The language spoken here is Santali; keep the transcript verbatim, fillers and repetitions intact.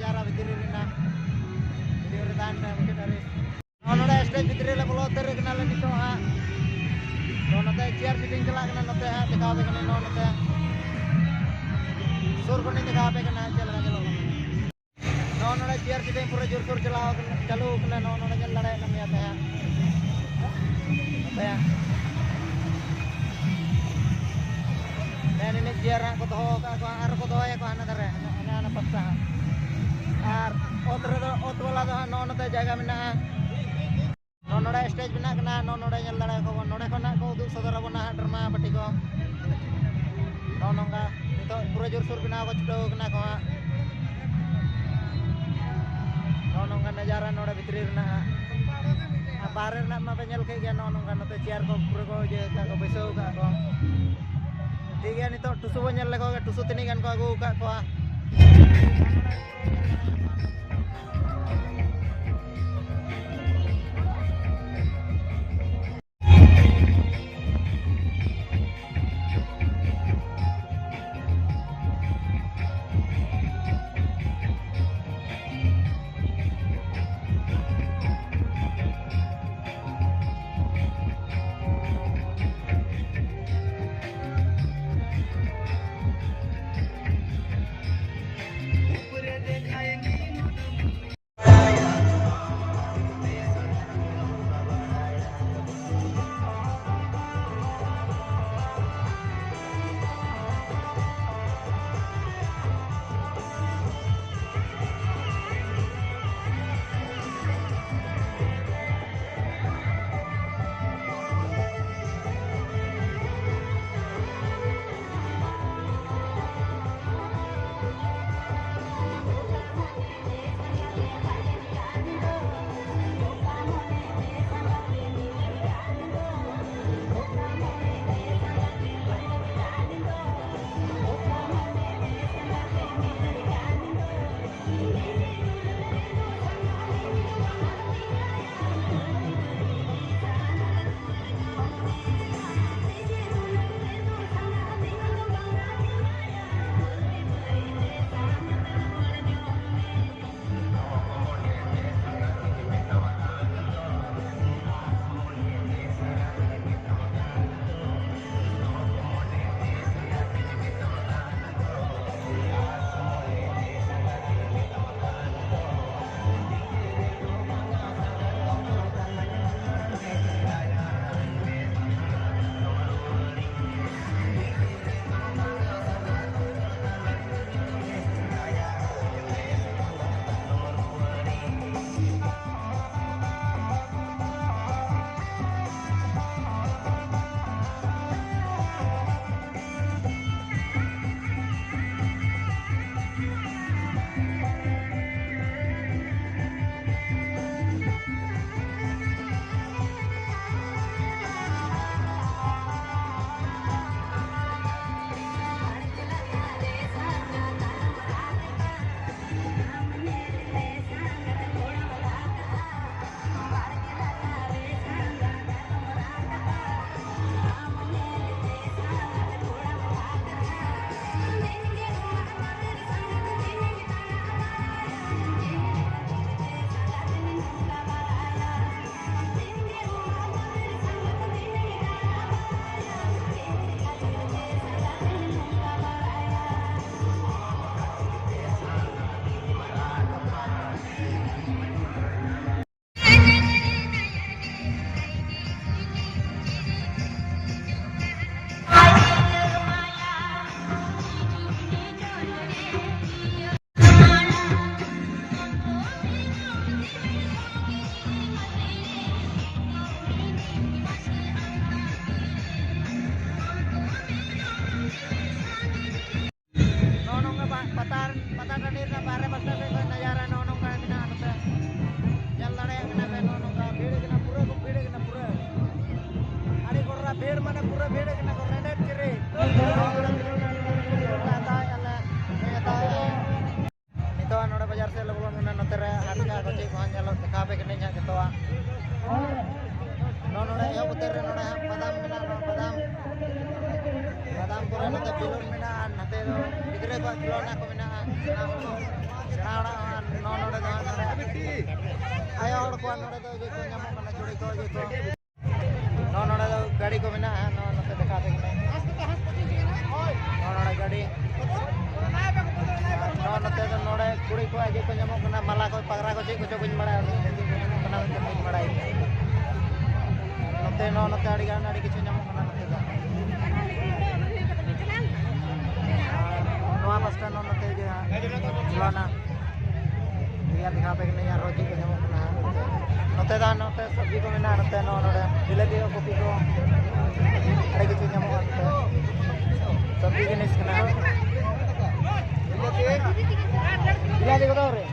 ᱡᱟᱣᱨᱟ ᱵᱷᱤᱛᱨᱤ ᱨᱮᱱᱟᱜ ᱵᱷᱤᱰᱤᱭᱳ ᱨᱮ ᱛᱟᱦᱮᱱ ᱯᱮ ᱢᱩᱪᱟᱹᱫ ᱫᱷᱟᱹᱨᱤᱡ᱾ ᱱᱚᱜᱼᱚ ᱱᱚᱰᱮ ᱥᱴᱮᱡᱽ ᱵᱷᱤᱛᱨᱤ ᱨᱮᱞᱮ ᱵᱚᱞᱚ ᱩᱛᱟᱹᱨ ᱠᱟᱱᱟ ᱞᱮ ᱱᱤᱛᱚᱜ ᱦᱟᱸᱜ᱾ ᱛᱚ ᱱᱚᱛᱮ ᱪᱮᱭᱟᱨ ᱥᱤᱴᱤᱝ ᱪᱟᱞᱟᱜ ᱠᱟᱱᱟ, ᱱᱚᱛᱮ ᱦᱟᱸᱜ ᱫᱮᱠᱷᱟᱣ ᱟᱯᱮ ᱠᱟᱱᱟ, ᱱᱚᱜᱼᱚ ᱱᱚᱛᱮ ᱥᱩᱨ ᱠᱷᱚᱱᱤᱧ ᱫᱮᱠᱷᱟᱣ ᱟᱯᱮ ᱠᱟᱱᱟ ᱪᱮᱫ ᱞᱮᱠᱟ ᱧᱮᱞᱚᱜ ᱠᱟᱱᱟ᱾ ᱱᱚᱜᱼᱚ ᱱᱚᱰᱮ ᱪᱮᱭᱟᱨ ᱥᱤᱴᱤᱝ ᱯᱩᱨᱟᱹ ᱡᱳᱨᱥᱳᱨ ᱪᱟᱞᱟᱣ ᱠᱟᱱᱟ, ᱪᱟᱹᱞᱩ ᱠᱟᱱᱟ᱾ ᱱᱚᱜᱼᱚ ᱱᱚᱰᱮ ᱧᱮᱞ ᱫᱟᱲᱮᱭᱟᱜ ᱠᱟᱱ ᱜᱮᱭᱟ ᱯᱮ ᱦᱟᱸᱜ᱾ ᱱᱚᱛᱮ ᱦᱟᱸᱜ᱾ ᱱᱮ ᱱᱤᱱᱟᱹᱜ ᱪᱮᱭᱟᱨ ᱦᱟᱸᱜ ᱠᱚ ᱫᱚᱦᱚ ᱟᱠᱟᱫ ᱠᱚᱣᱟ, ᱟᱨ ᱠᱚ ᱫᱚᱦᱚᱭᱟᱠᱚ ᱦᱟᱱᱟ ᱫᱷᱟᱨᱮ, ᱦᱟᱱᱟ, ᱦᱟᱱᱟ ᱯᱟᱥᱴᱟ ᱦᱟᱸᱜ᱾ ᱟᱨ ᱚᱛ ᱨᱮᱫᱚ, ᱚᱛ ᱵᱟᱞᱟ ᱫᱚ ᱦᱟᱸᱜ ᱱᱚᱜᱼᱚ ᱱᱚᱛᱮ ᱡᱟᱭᱜᱟ ᱢᱮᱱᱟᱜᱼᱟ᱾ ᱱᱚᱜᱼᱚ ᱱᱚᱰᱮ ᱥᱴᱮᱡᱽ ᱢᱮᱱᱟᱜ ᱠᱟᱱᱟ, ᱱᱚᱜᱼᱚ ᱱᱚᱰᱮ ᱧᱮᱞ ᱫᱟᱲᱮᱭᱟᱠᱚ ᱵᱚᱱ᱾ ᱱᱚᱰᱮ ᱠᱷᱚᱱᱟᱜ ᱠᱚ ᱩᱫᱩᱜ ᱥᱚᱫᱚᱨ ᱟᱵᱚᱱᱟ ᱦᱟᱸᱜ ᱰᱨᱟᱢᱟ ᱯᱟᱹᱴᱤ ᱠᱚ᱾ ᱱᱚᱜᱼᱚ ᱱᱚᱝᱠᱟ ᱱᱤᱛᱚᱜ ᱯᱩᱨᱟᱹ ᱡᱳᱨᱥᱳᱨ ᱵᱮᱱᱟᱣ ᱠᱚ ᱪᱷᱩᱴᱟᱹᱣ ᱠᱟᱱᱟ ᱠᱚ ᱦᱟᱸᱜ᱾ ᱱᱚᱜᱼᱚ ᱱᱚᱝᱠᱟ ᱱᱟᱡᱟᱨᱟ ᱱᱚᱰᱮ ᱵᱷᱤᱛᱨᱤ ᱨᱮᱱᱟᱜ ᱦᱟᱸᱜ᱾ ᱟᱨ ᱵᱟᱦᱨᱮ ᱨᱮᱱᱟᱜ ᱢᱟᱯᱮ ᱧᱮᱞ ᱠᱮᱫ ᱜᱮᱭᱟ, ᱱᱚᱜᱼᱚ ᱱᱚᱝᱠᱟ ᱱᱚᱛᱮ ᱪᱮᱭᱟᱨ ᱠᱚ ᱯᱩᱨᱟᱹ ᱠᱚ ᱤᱭᱟᱹ ᱟᱠᱟᱫ ᱠᱚ, ᱵᱟᱹᱭᱥᱟᱹᱣ ᱟᱠᱟᱫ ᱠᱚ᱾ ᱴᱷᱤᱠ ᱜᱮᱭᱟ, ᱱᱤᱛᱚᱜ ᱴᱩᱥᱩ ᱵᱚᱱ ᱧᱮᱞ ᱞᱮᱠᱚ ᱜᱮ, ᱴᱩᱥᱩ ᱛᱤᱱᱟᱹᱜ ᱜᱟᱱ ᱠᱚ ᱟᱹᱜᱩ ᱟᱠᱟᱫ ᱠᱚᱣᱟ᱾ ᱠᱷᱮᱞᱳᱱᱟ ᱠᱚ ᱢᱮᱱᱟᱜᱼᱟ᱾ ᱥᱮᱬᱟ ᱦᱚᱲᱟᱜ ᱦᱚᱸ ᱱᱚ-, ᱱᱚᱰᱮ ᱫᱚ ᱦᱟᱸᱜ ᱱᱚᱰᱮ ᱟᱭᱳ ᱦᱚᱲ ᱠᱚᱣᱟᱜ ᱱᱚᱰᱮ ᱫᱚ ᱤᱭᱟᱹ ᱠᱚ ᱧᱟᱢᱚᱜ ᱠᱟᱱᱟ, ᱪᱩᱲᱤ ᱠᱚ, ᱤᱭᱟᱹ ᱠᱚ᱾ ᱱᱚ-, ᱱᱚᱰᱮ ᱫᱚ ᱜᱟᱹᱰᱤ ᱠᱚ ᱢᱮᱱᱟᱜᱼᱟ, ᱱᱚ-, ᱱᱚᱛᱮ ᱫᱮᱠᱷᱟᱣ ᱟᱯᱮ ᱠᱟᱹᱱᱟᱹᱧ᱾ ᱱᱚ-, ᱱᱚᱰᱮ ᱜᱟᱹᱰᱤ᱾ ᱱᱚ-, ᱱᱚᱛᱮ ᱫᱚ ᱱᱚᱰᱮ ᱠᱩᱲᱤ ᱠᱚᱣᱟᱜ ᱤᱭᱟᱹ ᱠᱚ ᱧᱟᱢᱚᱜ ᱠᱟᱱᱟ, ᱢᱟᱞᱟ ᱠᱚ, ᱯᱟᱜᱽᱨᱟ ᱠᱚ, ᱪᱮᱫ ᱠᱚᱪᱚ ᱵᱟᱹᱧ ᱵᱟᱲᱟᱭᱟ, ᱚᱱᱟ ᱠᱚ ᱵᱟᱹᱧ ᱵᱟᱲᱟᱭᱟ᱾ ᱱᱚᱛᱮ, ᱱᱚ-, ᱱᱚᱛᱮ ᱟᱹᱰᱤ ᱜᱟᱱ, ᱟᱹᱰᱤ ᱠᱤᱪᱷᱩ ᱧᱟᱢᱚᱜ ᱠᱟᱱᱟ ᱱᱚᱛᱮ ᱫᱚ᱾ ᱱᱚᱣᱟ ᱯᱟᱥᱴᱟ ᱱᱚ-, ᱱᱚᱛᱮ ᱜᱮ ᱦᱟᱸᱜ ᱪᱟᱞᱟᱣᱱᱟ᱾ ᱤᱭᱟᱹ ᱫᱮᱠᱷᱟᱣ ᱟᱯᱮ ᱠᱟᱹᱱᱟᱹᱧ ᱟᱨᱦᱚᱸ ᱪᱮᱫ ᱠᱚ ᱧᱟᱢᱚᱜ ᱠᱟᱱᱟ ᱦᱟᱸᱜ᱾ ᱱᱚᱛᱮ ᱫᱚ ᱦᱟᱸᱜ ᱱᱚᱛᱮ ᱥᱚᱵᱽᱡᱤ ᱠᱚ ᱢᱮᱱᱟᱜᱼᱟ, ᱱᱚᱛᱮ ᱱᱚᱣᱟ ᱱᱚᱰᱮ ᱵᱤᱞᱟᱹᱛᱤ ᱠᱚ, ᱠᱚᱯᱤ ᱠᱚ, ᱟᱹᱰᱤ ᱠᱤᱪᱷᱩ ᱧᱟᱢᱚᱜᱼᱟ ᱱᱚᱛᱮ᱾ ᱥᱚᱵᱽᱡᱤ ᱡᱤᱱᱤᱥ ᱠᱟᱱᱟ᱾ ᱵᱤᱞᱟᱹᱛᱤ ᱠᱚᱫᱚ ᱨᱮ?